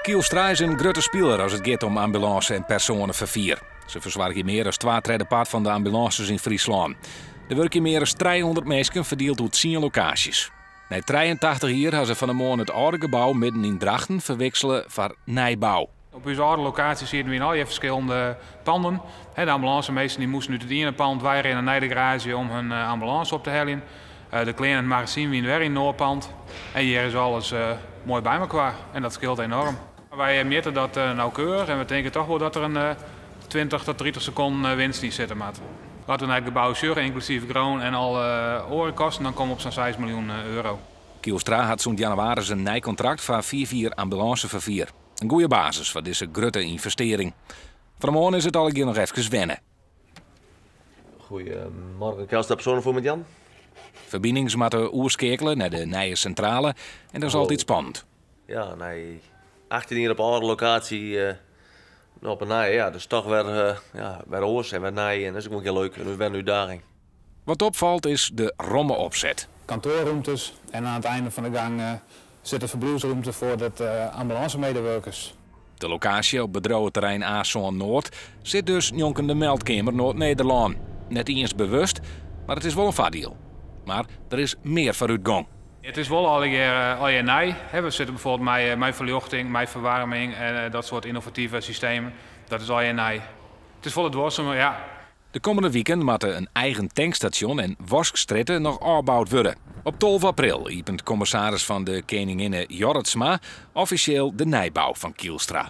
Kielstra is in grutte spiler as it giet om ambulânse en persoaneferfier. Se fersoargje mear as twa tredde part fan de ambulânses yn Fryslân. Der wurkje mear as 300 minsken ferdield oer 10 lokaasjes. Nei 83 jier ha se fan 'e moarn it âlde gebou midden yn Drachten ferwiksele foar nijbou. Op ús âlde lokaasje sieten we yn allegear ferskillende panden. De ambulânseminsken dy moasten út it iene pand weirinne nei de garaazje om hun ambulânse op te heljen. De klean en it magazyn wiene wer yn in oar pand. En hjir is alles moai by mekoar en dat skeelt enoarm. Wy mjitte dat nauwkeurich en we tinke toch wol dat der in 20 tot 30 sekonden winst yn sitte moat. As we nei it gebou sjogge, ynklusyf grûn en alle oare kosten, dan komme we op sa'n 6 miljoen euro. Kielstra hat sûnt jannewaris in nij kontrakt foar 5 jier ambulânseferfier. In goede basis foar dizze grutte ynvestearring. Fan 'e moarn is it allegear noch efkes wenne. Goedemorgen, Kielstra Persoaneferfier met Jan. Ferbinings moatte oerskeakele nei de nije sintrale en dat is altyd spannend. Ja, nei 18 jier op 'e âlde lokaasje op 'e nije, ja, dus toch wer, ja, wer oars en wer nij en dat is ek wol in kear leuk en wer in útdaging. Wat opfalt is de romme opset. Kantoarromtes en oan it ein fan de gang sit de ferbliuwsromte foar de ambulânsemedewerkers. De lokaasje op bedriuweterrein A-sân Noard sit dus njonken de meldkeamer Noard-Nederlân. Net iens bewust, mar it is wol in foardiel. Mar der is mear foarútgong. It is wol allegear nij. We sitte bijvoorbeeld mei ferljochting, mei ferwaarming en dat soart ynnovative systemen. Dat is allegear nij. It is folle duorsumer, ja. De kommende wiken moatte in eigen tankstasjon en waskstrjitte noch ôfboud wurde. Op 12 april iepent kommissaris fan de Keninginne Jorritsma offisjeel de nijbou fan Kielstra.